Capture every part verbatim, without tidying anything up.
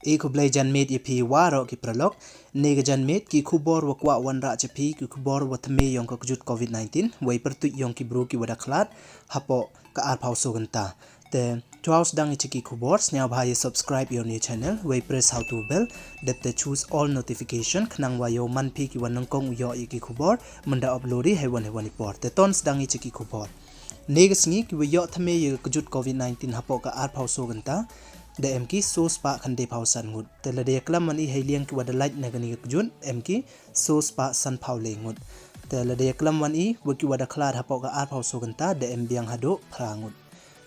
E khublei janmiet ya phi waroh ki paralok. Neka janmiet ki khubor wa kwah wanrah cha phi, ki khubor wa thymme yong ka kjut covid-19, wei pyrtuit yong ki bru ki wa da khlad hapoh ka arphaw so kynta. Te chwa u sdang i cha ki khubor, sniawbha ya subscribe ya u new channel, wei press ha u tu bell, dep te choose all notification, khnang wa yow man phi ki wa nyngkong u yoh ya ki khubor mynda upload i heiwan heiwan i por. Te ton sdang i cha ki khubor. Neka sngi ki wa yoh thymme ya ka kjut covid-19 hapoh ka arphaw so kynta, da em ki so spah khyndai phaw san ngut. Te lada ya klam wan i hei liang ki wa da lait na kani ka kjut, em ki so spah san phaw le ngut. Te lada ya klam wan i wa ki wa da khlad hapoh ka arphaw so kynta, da em biang haduh phra ngut.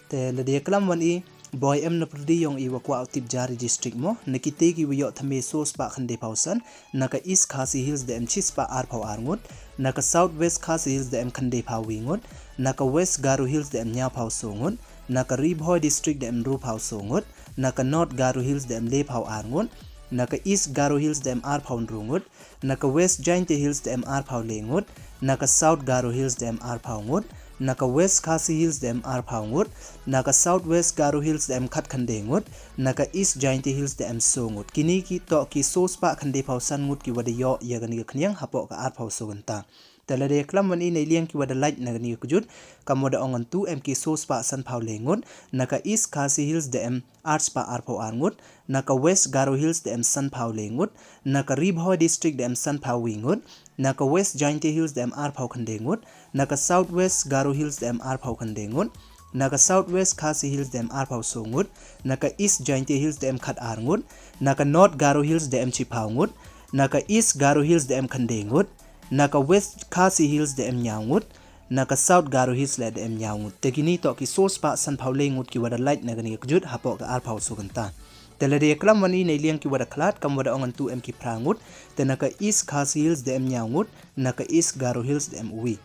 Te lada ya klam wan i boi em na pyrdi yong i wa kwah u tip jari district mo, na kite ki wa yoh thymme so spah khyndai phaw san, na ka East Khasi Hills da em chi spah arphaw ar ngut, na ka South West Khasi Hills da em khyndai phaw wi ngut, na ka West Garo Hills da em ñiaw phaw so ngut, na ka Ri Bhoi District da em ynru phaw so ngut, na ka North Garo Hills da em le phaw ar ngut, na ka East Garo Hills da em arphaw ynru ngut, na ka West Jaintia Hills da em arphaw le ngut, na ka South Garo Hills da em arphaw ngut, na ka West Khasi Hills da em arphaw ngut, na ka South West Garo Hills da em khat khyndai ngut, na ka East Jaintia Hills da em so ngut. Kini ki toh ki so spah khyndai phaw san ngut ki wa da yoh ya kani ka khñiang hapoh ka arphaw so kynta. Te lada ya klam wan i nei liang ki wa da lait na kani ka kjut, kam wa da ong ngan tu, em ki so spah san phaw le ngut, na ka East Khasi Hills da em ar spah arphaw ar ngut, na ka West Garo Hills da em san phaw le ngut, na ka Ri Bhoi District da em san phaw wi ngut, na ka West Jaintia Hills da em arphaw khyndai ngut, na ka South West Garo Hills da em arphaw khyndai ngut, na ka South West Khasi Hills da em arphaw so ngut, na ka East Jaintia Hills da em khat ar ngut, na ka North Garo Hills da em chi phaw ngut, na ka East Garo Hills da em khyndai ngut, na ka West Khasi Hills da em ñiaw ngut, na ka South Garo Hills le da em ñiaw ngut. Te kini toh ki so spah san phaw le ngut ki wa da lait na kani ka kjut hapoh ka arphaw so kynta. Te lada ya klam wan i nei liang ki wa da khlad, kam wa da ong ngan tu, em ki phra ngut, te na ka East Khasi Hills da em ñiaw ngut, na ka East Garo Hills da em u wi.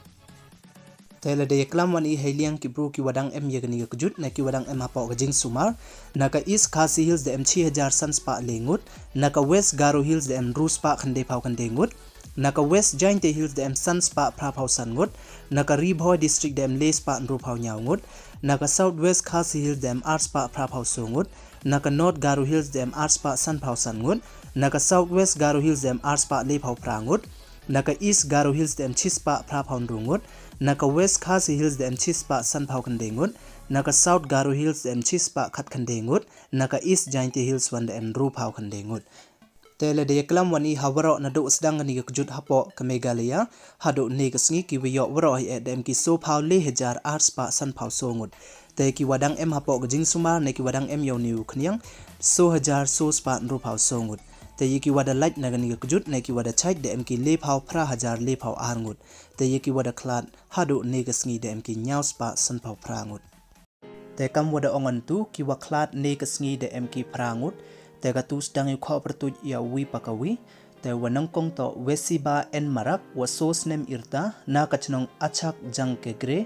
Te lada ya klam wan i hei liang ki bru ki wa dang em ya kani ka kjut, na ki wa dang em hapoh ka jingsumar, na ka East Khasi Hills da em chi hajar san spah le ngut, na ka West Garo Hills da em ynru spah khyndai phaw khyndai ngut, na ka West Jaintia Hills da em san spah phra phaw san ngut, na ka Ri Bhoi District da em le spah ynru phaw ñiaw ngut, na ka South West Khasi Hills da em ar spah phra phaw so ngut, na ka North Garo Hills da em ar spah san phaw san ngut, na ka South West Garo Hills da em ar spah le phaw phra ngut, na ka East Garo Hills da em chi spah phra phaw ynru ngut, na ka West Khasi Hills da em chi spah san phaw khyndai ngut, na ka South Garo Hills da em chi spah khat khyndai ngut, na ka East Jaintia Hills wan da em ynru phaw khyndai ngut. Te lada ya klam wan i ha waroh naduh sdang kani ka kjut hapoh ka Meghalaya, haduh neka sngi ki wa yoh waroh hi e da em ki so phaw le hajar ar spah san phaw so ngut. Te ki wa dang em hapoh ka jingsumar ne ki wa dang em ya u ni u khñiang, so hajar so spah ynru phaw so ngut. Te ya ki wa da lait na kani ka kjut ne ki wa da chait da em ki le phaw phra hajar le phaw ar ngut. Te ya ki wa da khlad haduh neka sngi da em ki ñiaw spah san phaw phra ngut. Te kam wa da ong ngan tu, ki wa khlad neka sngi da em ki phra ngut. Te katu sdang i u khoh pyrtuit ya u wi pa ka wi. Te wa nyngkong toh Wesiba N Marak, wa so snem yrta, na ka chnong Achak Jangkegre.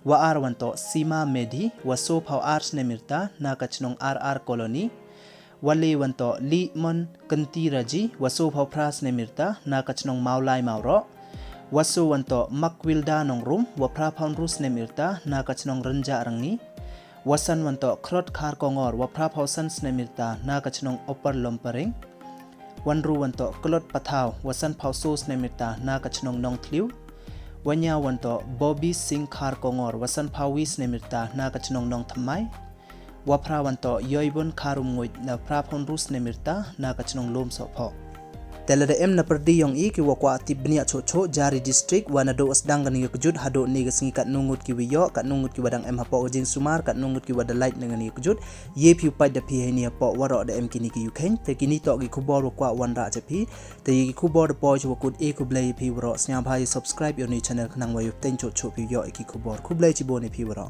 Wa ar wan toh Sima Medhi, wa so phaw ar snem yrta, na ka chnong R R Colony. Wa le wan toh Lihmon Kynti Raji, wa so phaw phra snem yrta, na ka chnong Mawlai Mawroh. Wa so wan toh Makwilda Nongrum, wa phra phaw ynru snem yrta, na ka chnong Rynjah Rangni. Wa san wan toh Khlot Kharkongor, wa phra phaw san snem yrta, na ka chnong Upper Lompareng. Wa ynru wan toh Klot Pathaw, wa san phaw so snem yrta, na ka chnong Nongthliew. Wa ñiaw wan toh Bobby Singh Kharkongor, wa san phaw wi snem yrta, na ka chnong Nongthymmai. Wa phra wan toh Yoibon Kharumnguit, na phra phaw ynru snem yrta, na ka chnong Lumsohphoh. Te lada em na pyrdi yong i ki wa kwah tip bniah choh choh jari district, wa naduh sdang kani ka kjut haduh neka sngi katnu ngut ki wa yoh, katnu ngut ki wa dang em hapoh ka jingsumar, katnu ngut ki wa da lait na kani ka kjut, ye phi u pait da phi heini hapoh waroh da em kini ki yukheiñ. Te kini toh ki khubor wa kwah wanrah cha phi. Te ya ki khubor da poi cha wa kut, e khublei ya phi waroh, sniawbha ya subscribe ya u ni u channel khnang wa yoh pteng choh choh phi u yoh ya ki khubor. Khublei chibun ya phi waroh.